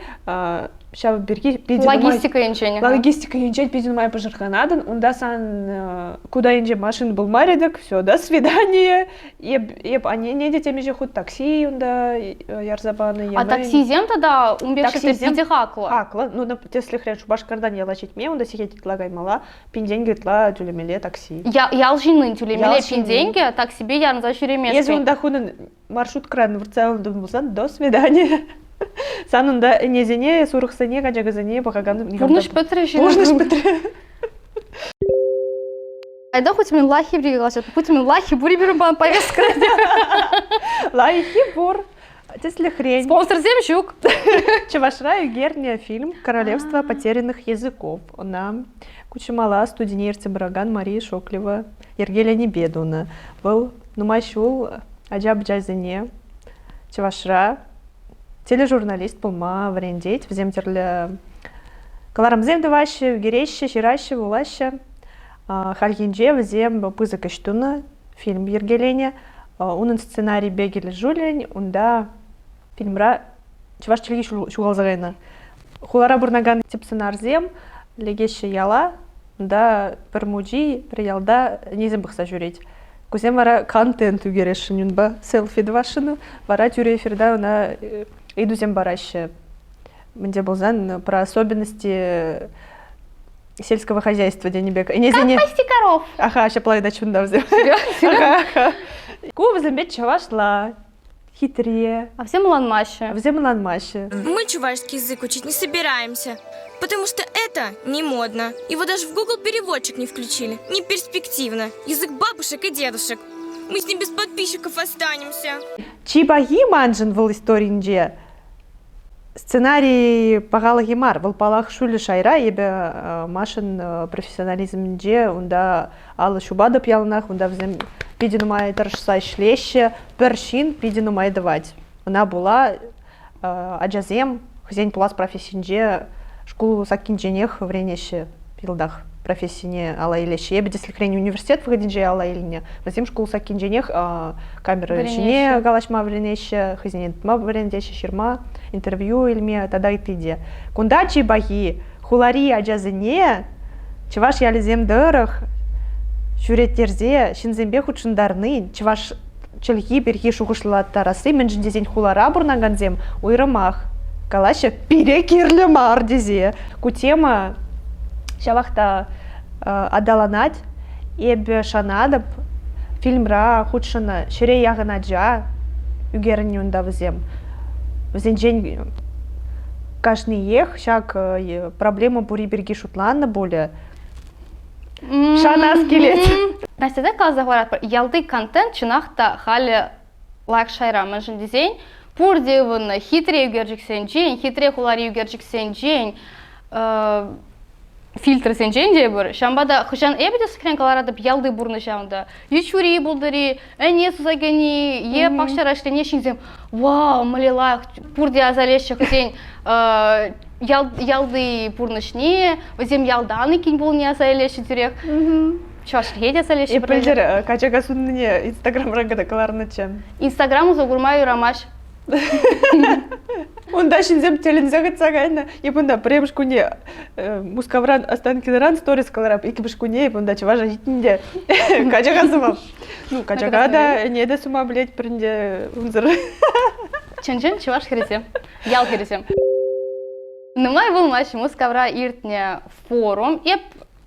ҫав пирки питӗ Логистика енчен. Логистика енчен питӗ нумай пӑшӑрханатӑн. Унта сан куда енче машина пулмарӗ тӗк, все, до свидания. Эп, эп аннене те темиҫе хут такси унта ярса панӑ. А таксисем тата ун пек питӗ хаклӑ. Хаклӑ. Ну, тӗслӗхрен Шупашкартан яла ҫитме унта сехет ытла каймалла. Пин тенкӗ ытла тӳлемелле такси. Ял ҫыннин тӳлемелле пин тенкӗ таксипе ярӑнса ҫӳреместӗн. Эсӗ унта хунӑн маршруткӑран выртса юлтӑн пулсан, до свидания. Сан унта ӗнесене, сурӑхсене, качакасене пӑхакан Пурнӑҫ пӗтрӗ ҫын. Пурнӑҫ пӗтрӗ. Айда хоть мен лахи пирки калаҫатпӑр. Хоть мен лахи пур пирӗн пан повестка. Лайӑххи пур. Тӗслӗхрен. Спонсорсем ҫук. Чӑвашра ӳкернӗ фильм «Королевство потерянных языков». Ӑна Кучумала студине ертсе пыракан Мария Шоклева йӗркеленипе тунӑ. Вӑл нумай ҫул ача-пӑчасене Чӑвашра тележурналист пулма вӗрентет. Вӗсем тӗрлӗ кӑларӑмсем тӑваҫҫӗ, ӳкереҫҫӗ, ҫыраҫҫӗ, вулаҫҫӗ. Хальхинче вӗсем пысӑк ӗҫ тунӑ, фильм йӗркеленӗ. Унӑн сценарийӗпе килӗшӳллӗн унта фильмра чӑваш чӗлхи ҫухалса кайнӑ. Хулара пурӑнакан тӗп сӑнарсем лекеҫҫӗ яла, унта пӗр мучи пӗр ялта ӗнесем пӑхса ҫӳрет. Кусем вара контент ӳкересшӗн унпа, селфи тӑвасшӑн. Вара тӳрӗ эфирта ӑна ыйтусем параҫҫӗ. Мӗнте пулсан про особенности сельского хозяйства тенӗ пек. Ӗнесене... Как пасти коров? Аха, ҫапла ыйтать чунта вӗсем. Аха, аха. Ку вӗсемпе чӑвашла, хитре. А вӗсем ӑнланмаҫҫӗ. Вӗсем ӑнланмаҫҫӗ. Мы чувашский язык учить не собираемся, потому что это не модно. Его даже в Google переводчик не включили. Не перспективно. Язык бабушек и дедушек. Мы с ним без подписчиков останемся. Чи пахи маншӑн вӑл историнче Сценарий пахалӑхӗ мар, вӑл паллах ҫӳллӗ шайра. Эпӗ Машӑн профессионализмӗнче унта алӑ ҫупатӑп яланах, унта вӗсем питӗ нумай тӑрӑшса ӗҫлеҫҫӗ. Пӗр ҫын питӗ нумай тӑвать. Ӑна пула ачасем хӑйсен пулас профессинче шкул саккинченех вӗренеҫҫӗ йӑлтах профессине алла илеҫҫӗ. Эпӗ тӗслӗхрен университет вӑхӑтӗнче алла илнӗ. Вӗсем шкул саккинченех камера ҫине калаҫма вӗренеҫҫӗ, хӑйсене тытма вӗрентеҫҫӗ, ҫырма, интервью илме тата ытти те. Кунта чи пахи хулари ачасене чӑваш ялӗсем тӑрӑх ҫӳреттерсе ҫынсемпе хутшӑнтарни, чӑваш чӗлхи пирки шухӑшлаттарасси, мӗншӗн тесен хулара пурӑнакансем уйрӑмах калаҫҫӗ пире кирлӗ мар тесе. Ку тема ҫавах та аталанать. Эпӗ шанатӑп, фильмра хутшӑннӑ ҫӗре яхӑн ача ӳкерӗннӗ унта вӗсем. Вӗсенчен кашниех ҫак проблема пурри пирки шутланӑ пулӗ. Шанас килет. Настя та каласа хӑваратпӑр, ялти контент чӑнах та халӗ лайӑх шайра. Мӗншӗн тесен пурте ывӑннӑ хитре ӳкерчӗксенчен, хитре хулари ӳкерчӗксенчен. фильтрсенчен те пӗр. Ҫавӑнпа та хӑҫан эпӗ те сӗхрен кӑларатӑп ялти пурнӑҫа унта. Е чури пултӑр-и, ӗне суса кӗни, е пахчара ӗҫлени ҫынсем вау, мӗнле лайӑх, пурте аса илеҫҫӗ хӑйсен ялти пурнӑҫне, вӗсем ялтан иккен пулнине аса илеҫҫӗ тӳрех. Чӑваш чӗлхе те аса илеҫҫӗ. Эп пӗлтӗр качака суннине Инстаграмра кӑна кӑларнӑччӗ. Инстаграм усӑ курма юрамасть. Унта ҫынсем тӗлӗнсе хытса кайнӑ. Эп унта пӗрремӗш кунне Мускавран Останкинӑран сторис кӑларап, иккӗмӗш кунне эп унта Чӑваша ҫитнӗ те качака сумап. Ну, качака та, ӗне те сума пӗлет пӗринте унсӑр. Чӑн-чӑн чӑваш хӗрӗсем, ял хӗрӗсем. Нумай пулмасть Мускавра иртнӗ форум. Эп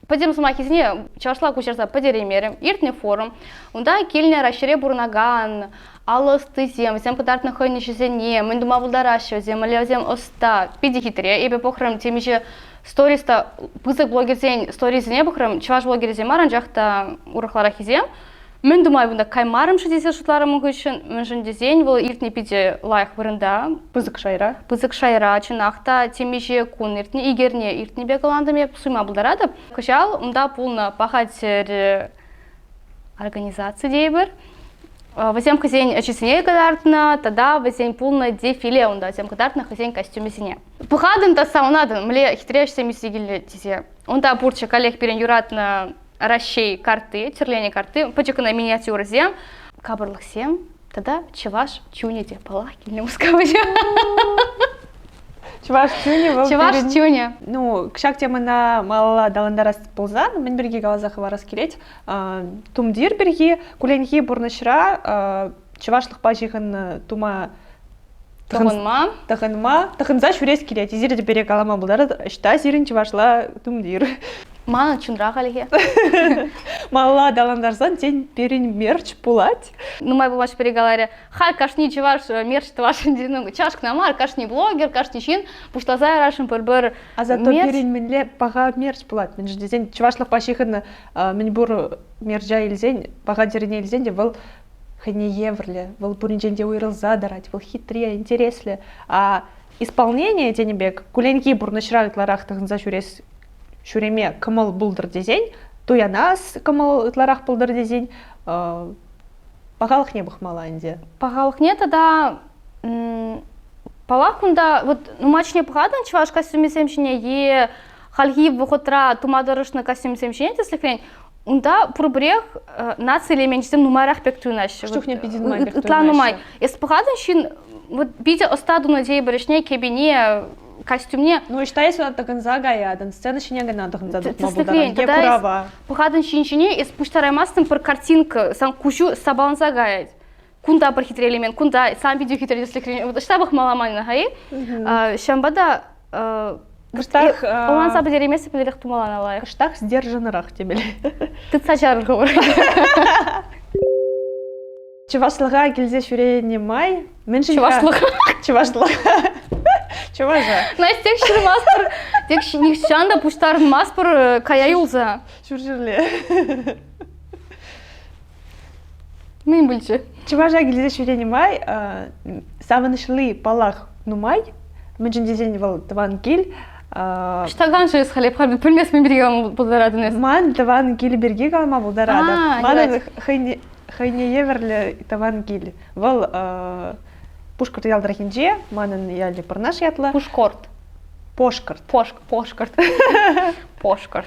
пӗтӗм сӑмахӗсене чӑвашла куҫарса пӗтереймерӗм. Иртнӗ форум. Унта килнӗ Раҫҫейре пурӑнакан алӑ ӑстисем, вӗсем кӑтартнӑ хӑйӗн ӗҫӗсене, мӗн тума пултараҫҫӗ вӗсем, мӗнле вӗсем ӑста. Питӗ хитре. Эпӗ пӑхрӑм темиҫе сторис та, пысӑк блогерсен сторисене пӑхрӑм. Чӑваш блогерӗсем мар, анчах та урӑхлараххисем. Мӗн тума кунта каймарӑм-ши тесе шутларӑм ун хыҫҫӑн. Мӗншӗн тесен вӑл иртнӗ питӗ лайӑх вырӑнта. Пысӑк шайра. Пысӑк шайра, чӑнах та, темиҫе кун иртнӗ, ик эрне иртнипе кӑлантӑм эп, суйма пултаратӑп. Кӑҫал унта пулнӑ Паха тӗрӗ организаци тейӗпӗр. Вӗсем хӑйсен ӗҫӗсене кӑтартнӑ тата вӗсен пулнӑ дефиле унта вӗсем кӑтартнӑ хӑйсен костюмӗсене. Пӑхатӑн та савӑнатӑн, мӗнле хитре ӗҫсем ӳссе килнӗ тесе. Унта пурччӗ каллех пирӗн юратнӑ Раҫҫей картти, тӗрленӗ картти, пӗчӗк кӑна миниатюрӑсем, капӑрлӑхсем тата чӑваш чунӗ те паллах килнӗ Мускава. Чӑваш чунӗ вӑл Чӑваш чунӗ. Ну, ҫак темӑна малалла аталантарас пулсан, мӗн пирки каласа хӑварас килет? Тумтир пирки кулленхи пурнӑҫра чӑвашлӑхпа ҫыхӑннӑ тума Тӑхӑнма. Тӑхӑнма. Тӑхӑнса ҫӳрес килет. Эсир те пире калама пултаратӑр. Ӑҫта сирӗн чӑвашла тумтир? Манӑн чунра хальхи. Малалла аталантарсан, тен, пирӗн мерч пулать? Нумай пулмасть пире каларӗ, халь кашни чӑваш мерч тӑвасшӑн, ну, чӑваш кӑна мар, кашни блогер, кашни ҫын пуҫласа ярасшӑн пӗр-пӗр А зато пирӗн мӗнле паха мерч пулать? Мӗншӗн тесен чӑвашлӑхпа ҫыхӑннӑ мӗнпур мерча илсен, паха тӗрӗне илсен те вӑл хӑйне евӗрлӗ, вӑл пуринчен те уйрӑлса тӑрать, вӑл хитре, интереслӗ. А исполнение тенӗ пек кулленхи пурнӑҫра ытларах тӑхӑнса ҫӳрес ҫӳреме кӑмӑл пултӑр тесен, туянас кӑмӑл ытларах пултӑр тесен пахалӑхне пӑхмалла ӗнтӗ. Пахалӑхне тата паллах кунта вот нумай чухне пӑхатӑн чӑваш костюмӗсем ҫине е хальхи вӑхӑтра тума тӑрӑшнӑ костюмсем ҫине тӗслӗхрен унта пурпӗрех наци элеменчӗсем нумайрах пек туйӑнаҫҫӗ. Хӑш чухне питӗ нумай пек Ытла нумай. Эс пӑхатӑн ҫын вот питӗ ӑста тунӑ тейӗпӗр ӗҫне, кӗпине, костюмне. Ну, ӑҫта эс ӑна тӑкӑнса каятӑн, сцена ҫине кӑна тӑхӑнса тухма пултаран, е курава. Пӑхатӑн ҫын ҫине, эс пуҫтараймастӑн пӗр картинка, сан куҫу сапаланса каять. Кунта пӗр хитре элемент, кунта сан питӗ хитре тӗслӗхрен. Вот ӑҫта пӑхмалла манӑн-ха-и? Ҫавӑнпа та Кӑштах ӑнланса пӗтерейместӗп, пӗлерех тумалана лайӑх. Кӑштах сдержаннӑрах темелле. Тытса чарӑр хӑвӑр. Чӑвашлӑха килсе ҫӳренӗ май мӗншӗн Чӑвашлӑх. Чӑвашлӑха. Чӑваша. Настя, тек ҫырмастпӑр, тек нихҫан та пуҫтарӑнмастпӑр кая юлса. Ҫурҫӗрле. Мӗн пулчӗ? Чӑваша килсе ҫӳренӗ май савӑнӑҫли, паллах, нумай. Мӗншӗн тесен вӑл тӑван кил. Ӑҫтакан-ши эс халь? Эп халь пӗлместӗм пирки калама пултаратӑн эс. Ман тӑван кил пирки калама пултаратӑп. Манӑн хӑйне, хӑйне евӗрлӗ тӑван кил. Вӑл Пушкӑрт ял тӑрӑхӗнче, манӑн ялӗ Пӑрнаш ятлӑ. Пушкорт. Пошкӑрт. Пошкӑрт. Пошкӑрт.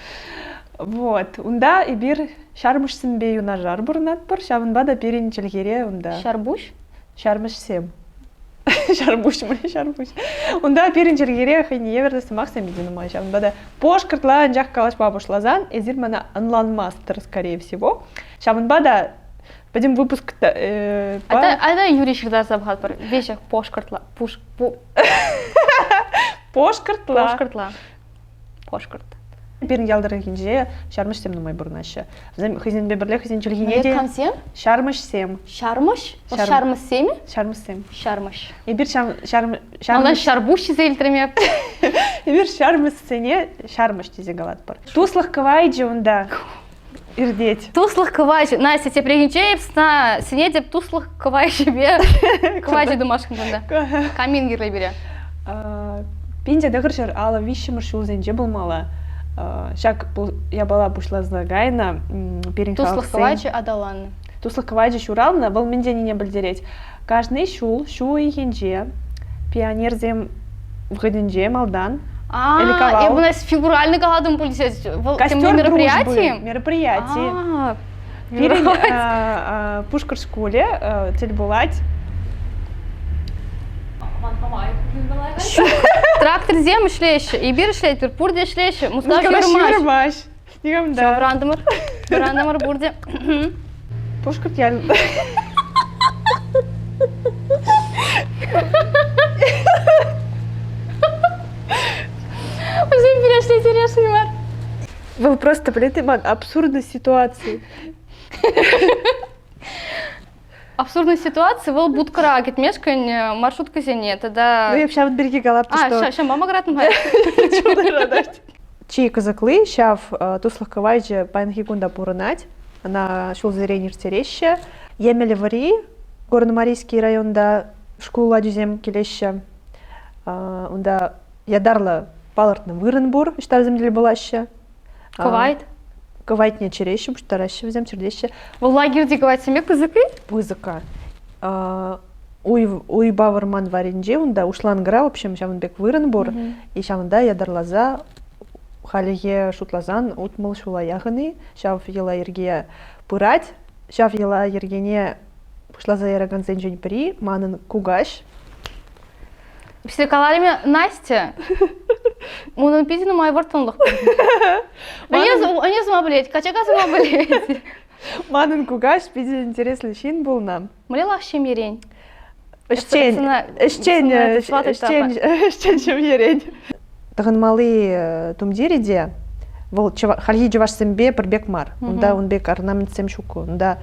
Вот. Унта эпир ҫармӑҫсемпе юнашар пурӑнатпӑр, ҫавӑнпа та пирӗн чӗлхере унта... Ҫарпуҫ? Ҫармӑҫсем. Ҫарпуҫ, мӗнле ҫарпуҫ? Унта пирӗн чӗлхере хӑйне евӗрлӗ сӑмахсем питӗ нумай, ҫавӑнпа та пошкӑртла анчах калаҫма пуҫласан эсир мана ӑнланмастӑр, скорее всего. Ҫавӑнпа та пӗтӗм выпуск э, Айта, айта Юрий ҫыртарса пӑхатпӑр. Веҫех пошкӑртла. Пуш, пу... Пошкӑртла. Пошкӑртла. Пошкӑрт. Пирӗн ял тӑрӑхӗнче ҫармӑҫсем нумай пурӑнаҫҫӗ. Вӗсем хӑйсемпе пӗрле хӑйсен чӗлхине те... Камсем? Ҫармӑҫсем. Ҫармӑҫ? Ҫармӑҫсем-и? Ҫармӑҫсем. Ҫармӑҫ. Эпир ҫар, ҫар, ҫармӑҫ... ҫарпуҫ тесе илтрӗм эп. Эпир ҫармӑҫсене ҫармӑҫ тесе калатпӑр. Туслӑх кӑвайчӗ унта иртет. Туслӑх кӑвайчӗ. Настя, тепрехинче эп сна сӗнетӗп туслӑх кӑвайчӗпе кӑвайчӗ тумашкӑн кунта. Камин кирлӗ пире. 1953 ҫулсенче пулмалла. Ҫак япала пуҫласа кайнӑ пирӗн Туслӑх кӑвайчӗ аталаннӑ. Туслӑх кӑвайчӗ ҫуралнӑ, вӑл мӗн тенине пӗлтерет. Кашни ҫул ҫу уйӑхӗнче пионерсем вӑхӑтӗнче малтан А, эп у фигурально калатӑм пуль Вӑл Костер мероприяти? Мероприяти. Пирӗн Пушкӑрт шкулӗ тӗл пулать. Тракторсем ӗҫлеҫҫӗ, эпир ӗҫлетпӗр, пурте ӗҫлеҫҫӗ. Мускав ҫывӑрмасть. Никам та. Вӑрантӑмӑр. Вӑрантӑмӑр пурте. Пушкӑрт ялӗ. Вӗсем пире ӗҫлетересшӗн мар. Вӑл просто, пӗлет ман абсурдной ситуации. Абсурдной ситуации вӑл будкӑра кӗтмешкӗн маршруткӑсене тата... Ну, эп ҫавӑн пирки калап, что... А, ҫавӑнпа макӑратӑн-ха. Чи кӑсӑкли ҫав туслӑх кӑвайчӗ паянхи кун та пурӑнать. Ӑна ҫулсерен ирттереҫҫӗ. Емелевӑри Горномарийский районта шкул ачисем килеҫҫӗ. Унта ятарлӑ палӑртнӑ вырӑн пур, ӑҫта вӗсем тӗл пулаҫҫӗ. Кӑвайт? Кӑвайтне чӗреҫҫӗ, пуҫтараҫҫӗ вӗсем, чӗртеҫҫӗ. Вӑл лагерьти кӑвайтсемпе пысӑк-и? Пысӑка. Уй, уйпа вӑрман варринче унта уҫланкӑра, в общем, ҫавӑн пек вырӑн пур. И ҫавӑнта ятарласа халӗхе шутласан 60 ҫула яхӑн-и ҫав йӑла-йӗрке пырать. Ҫав йӑла-йӗркене пуҫласа яракансенчен пӗри манӑн кукаҫ. Все каларӗ Настя. Унӑн питӗ нумай вӑрттӑнлӑх пур. Ӗне сума пӗлет, качака сума пӗлет. Манӑн кукаҫ питӗ интереслӗ ҫын пулнӑ. Мӗнле ҫемьерен? Ӗҫчен, ӗҫчен, ӗҫчен, ӗҫчен ҫемьерен. Тӑхӑнмалли тумтирӗ те вӑл хальхи чӑвашсемпе пӗр пек мар. Унта ун пек орнаментсем ҫук. Унта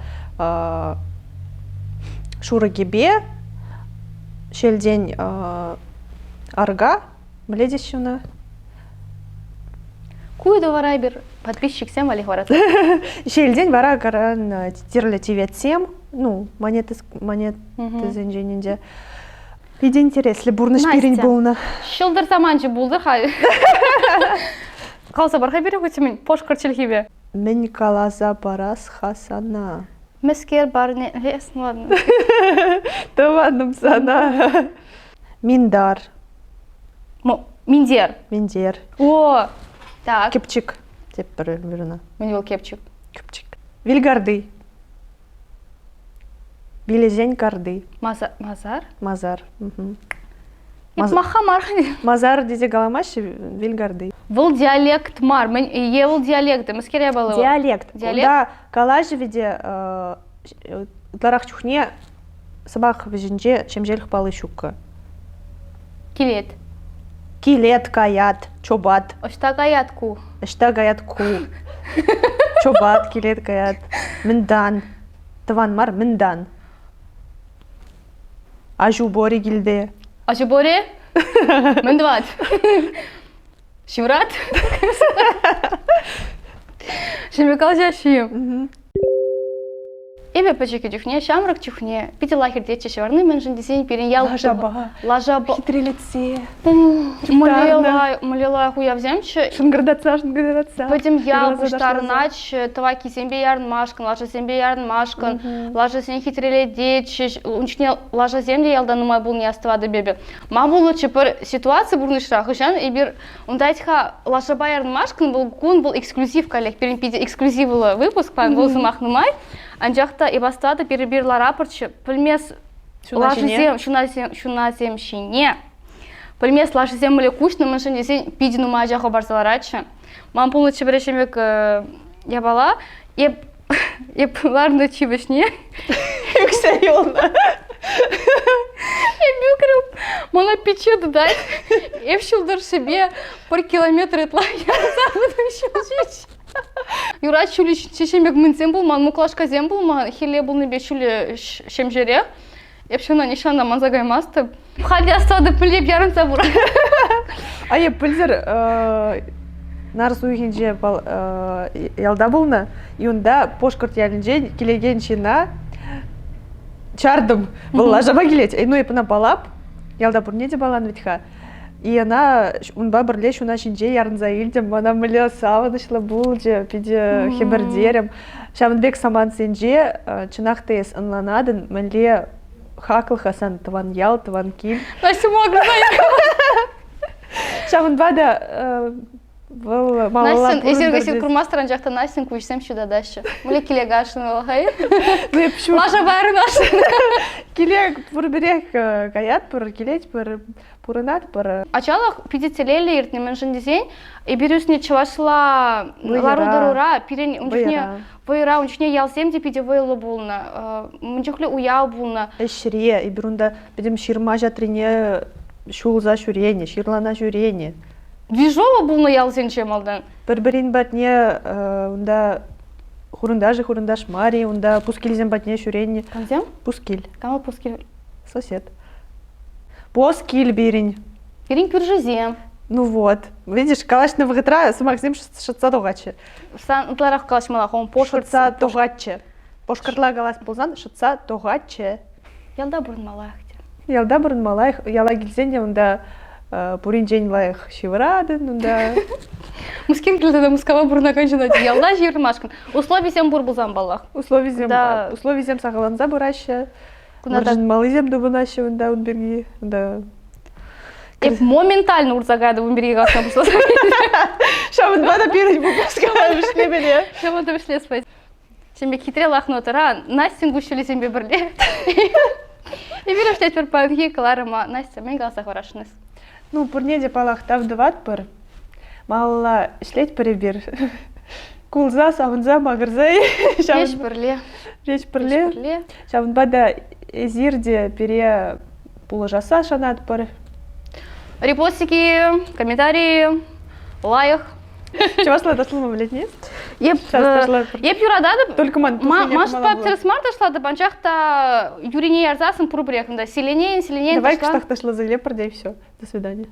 шурӑ кӗпе, ҫелтен арка, мӗнле теҫҫӗ ӑна? Ку ыйту вара эпир подписчиксем валли хӑваратпӑр. Ҫелтен вара каран тӗрлӗ теветсем, ну, монеты, монетӑсенчен ӗнтӗ. Питӗ интереслӗ пурнӑҫ пирӗн пулнӑ. Ҫӑлтӑр саманчӗ пултӑр-ха. Каласа пар-ха пире хоть мӗн пошкӑрт чӗлхипе. Мӗн каласа парас-ха сана? Мӗскер парне лес, ну ладно. Тӑванӑм сана. Миндар. Миндер. Миндер. О, так. Кепчик. Деп бір вырына. Мӗн вӑл кепчик? Кепчик. Вильгарды. Билезен карды. Мазар? Мазар. Маха мар. Мазар тесе каламаҫҫӗ, Вильгарды. Вӑл диалект мар. Мӗн е вӑл диалект? Мӗскер япала вӑл? Диалект. Диалект? Унта калаҫӑвӗ те ытларах чухне сӑмах вӗҫӗнче ҫемҫелӗх палли ҫуккӑ. Килет. Килет, каят, чопат. Ӑҫта каят ку? Ӑҫта каят ку? Чопат, килет, каят. Мӗнтан? Тӑван мар, мӗнтан? Аҫу пор-и килте? Аҫу пор-и? Мӗн тӑвать? Ҫыврат? Ҫемье калаҫаҫҫӗ-им? Эпӗ пӗчӗккӗ чухне, ҫамрӑк чухне питӗ лайӑх иртетчӗ ҫӑварни, мӗншӗн тесен пирӗн ял Лашапа. Лашапа. Хитрелетсе. Мӗнле лайӑх уявсемччӗ. Шӑнкӑртатса, шӑнкӑртатса. Пӗтӗм ял пуҫтарӑнатчӗ, тӑвайккисемпе ярӑнмашкӑн, лашасемпе ярӑнмашкӑн, лашасене хитрелететчӗҫ. Ун чухне лашасем те ялта нумай пулнине астӑватӑп эпӗ. Ма пулнӑччӗ пӗр ситуаци пурнӑҫра, хӑҫан эпир Унта-ха лашапа ярӑнмашкӑн вӑл кун вӑл эксклюзив коллег, пирӗн питӗ эксклюзивлӑ выпуск, паян вӑл сӑмах нумай. Анчах та эп астӑватӑп, пирӗн ларапӑрччӗ, пӗлмес лашисем, ҫунасем, ҫунасем ҫине пӗлмес лашисем мӗнле куҫнӑ, мӗншӗн тесен питӗ нумай ача хӑпарса ларатчӗ. Ман пулнӑччӗ пӗр ҫемек япала, эп Эп ларнӑ чи вӗҫне. Ӳксе юлнӑ. Эп ӳкрӗм. Мана пичче тытать. Эп ҫул тӑршшӗпе пӗр километр ытла ярса пытӑм ҫул ҫеҫ. Юрать ҫулӗ ҫинче пек мӗнсем пулман, муклашкасем пулман. Хӗлле пулнипе ҫулӗ ҫемҫерех. Эп ҫуна нихҫан та манса каймастӑп. Халь астӑватӑп, мӗнле ярӑнса пур. А эп пӗлтӗр нарӑс уйӑхӗнче ялта пулнӑ, и унта Пошкӑрт ялӗнчен килекен ҫынна чартӑм. Вӑл лашапа килет. Ну, эп ӑна палап. Ялта пурне те палан вӗт-ха. И ӑна унпа пӗрле ҫуна ҫинче ярӑнса илтӗм. Мана мӗнле савӑнӑҫлӑ пулчӗ, питӗ хӗпӗртерӗм. Ҫавӑн пек самантсенче чӑнах та эс ӑнланатӑн, мӗнле хаклӑ-ха сан тӑван ял, тӑван кил. Настя могла. Ҫавӑнпа та вӑл малалла Настьӑн, эсир эсир курмастӑр, анчах та Настьӑн куҫсем ҫутатаҫҫӗ. Мӗнле киле кашнӑ вӑл хӑй? Ну, эп ҫук. Лаша пайрӑн ашшӗ. Киле пурпӗрех каятпӑр, килетпӗр, пурӑнатпӑр. Ачалӑх питӗ телейлӗ иртнӗ, мӗншӗн тесен эпир ӳснӗ чӑвашла лару-тӑрура пирӗн ун чухне вӑйӑра ун чухне ялсем те питӗ вӑйлӑ пулнӑ, мӗн чухлӗ уяв пулнӑ. Ӗҫре эпир унта пӗтӗм ҫырма ҫатрине ҫулса ҫӳренӗ, ҫырлана ҫӳренӗ. Движово пулнӑ ялсенче малтан. Пӗр-пӗрин патне унта хурӑнташӗ хурӑнташ мар-и, унта пускилсем патне ҫӳренӗ. Камсем? Пускил. Кама пускил? Сосед. Пускил пирӗн. Пирӗн кӳршӗсем. Ну вот. Видишь, калаҫнӑ вӑхӑтра сӑмахсем шӑтса тухатчӗ. Сан ытларах калаҫмалла, он пошкӑрт. Шӑтса тухатчӗ. Пошкӑртла калас пулсан шӑтса тухатчӗ. Ялта пурӑнма лайӑх те. Ялта пурӑнма лайӑх. Яла килсен те унта пуринчен лайӑх ҫывӑратӑн унта. Мускин килсе Мускава пурӑнакан ҫын ялта ҫывӑрмашкӑн. Условисем пур пулсан паллах. Условисем, да. условисем сахалланса пыраҫҫӗ. Вӑрҫӑнмаллисем тупӑнаҫҫӗ унта ун пирки. Унта Эп моментально урса кайрӑм ун пирки калаҫма пуҫласа. Ҫавӑнпа та пирӗн выпуска вӗҫлемелле. Ҫавӑнпа та вӗҫлес пулать. Ҫын пек хитре лахнӑ тӑра Настьӑн куҫҫулӗсемпе пӗрле. Эпир ӗҫлетпӗр паянхи кӑларӑма. Настя, мӗн каласа хӑварасшӑн эс? Ну, пурне те паллах тав тӑватпӑр. Малалла ӗҫлетпӗр эпир. Кулса, савӑнса, макӑрса. Речь пӗрле. Речь пӗрле. Ҫавӑнпа та эсир те пире пулӑшасса шанатпӑр. Репостики, комментарии, лайӑх. Чӑвашла ташлама пӗлетни? Еп, еп юрататӑп. Только ман Машпа тӗрӗс мар ташлатӑп, анчах та юрине ярсассӑн пурпӗрех унта селенейӗн, селенейӗн Давай кӑштах ташласа илепӗр те и все. До свидания.